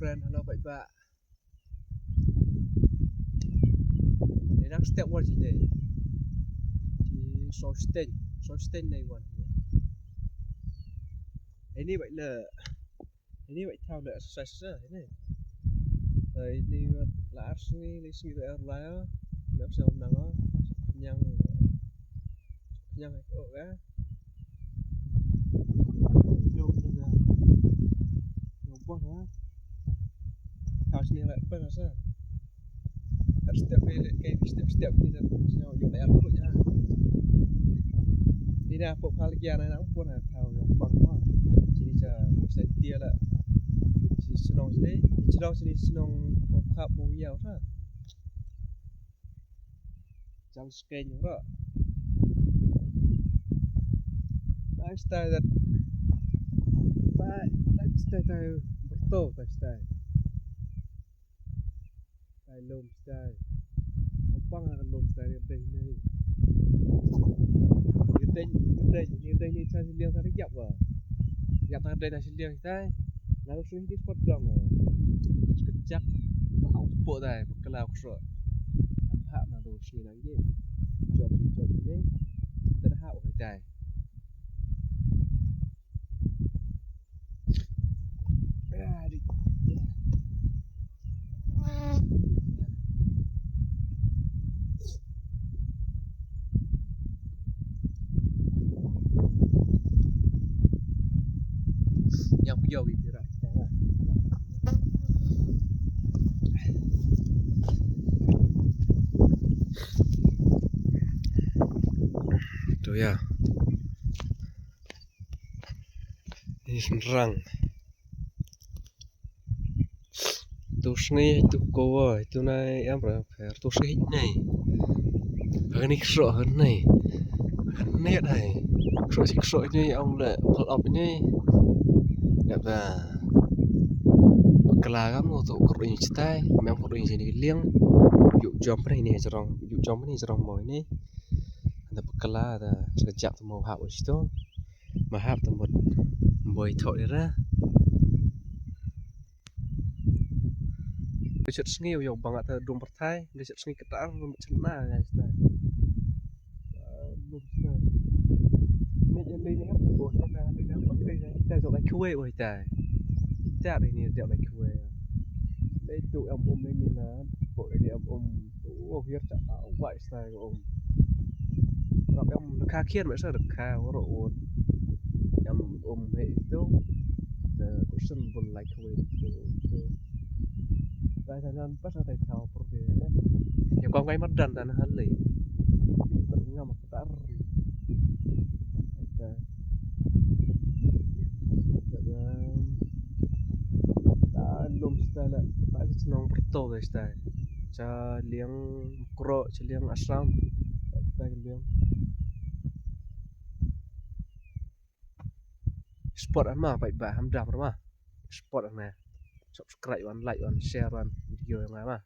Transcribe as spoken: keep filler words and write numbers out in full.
Friend, hello, bye bye. Ni nak step wan sini. Di so sten, so sten nai wan. Ini baik le, ini baik tau le exercise sa ini. Ini la ars ni, ni sini le ar la ya. Nak sa nang ah. Kenyang, kenyang oh ya. Ino ino ino bor ha. Tau sini la pen sa. Step ni le kai step step ni dan sini yo le aku ya. Ina pok kali kia na nang pun ha tau yo bang ma. Sini sa musen dia la. Sini senong sini, senong sini senong okap mo ya sa. Jam skeng ro. Lifestyle that. Lifestyle that berto lifestyle. Ai lum style. Apang akan lum style ni dei ni. Ni dei ni dei ni dei ni chan siliang tadi jap ba. Jap tadi na siliang tai. Lalu sini di spot dong. Sekejap. Bau po tai. Bakala aku so. Nampak na tu sini lagi. Jop jop ni. Terhak wahai tai. Yang puyau gitu lah. Tu ya. Ini seberang. Tu sngi tu kowa tu nai em ra pher tu sngi nai. Hani ksro hani. Hani nai. Ksro si ksro ni ong le pal op ni. Dap da. Bakala kam tu kru ni chitai. Mem kru ni sini liang. Yu jom pre ni jrong. Yu jom ni jrong mo ni. Anda bakala da. Sekejap tu mo hap usitu. Mahap tembut boi thok dira. Chet sngi u yong bang ata dum perthai, chet sngi kata ar dum chena ya sta. Dum sta. Ni jem ni hap bo ta ni jem perthai ta jok ai khuai oi ta. Ta ni jok ai khuai. Dei tu em um ni na, bo ni em um. Oh, hiar cha, ah, wai sa ko um. Rap em ka khian me sa ka waro un. Em um he itu. The person bun like we itu. Itu. Dai sa nan pas sa tai thau per dia ya. Ya kong kai madan dan hal le. Ngam tar. Ita. Dalam. Ta lum sta la. Ta chnong perto dai sta. Cha liang kro, cha liang Assam. Bai liang. Support ma, bai ba ham dam ma. Support ma. Subscribe wan, like wan, share wan video yang ma.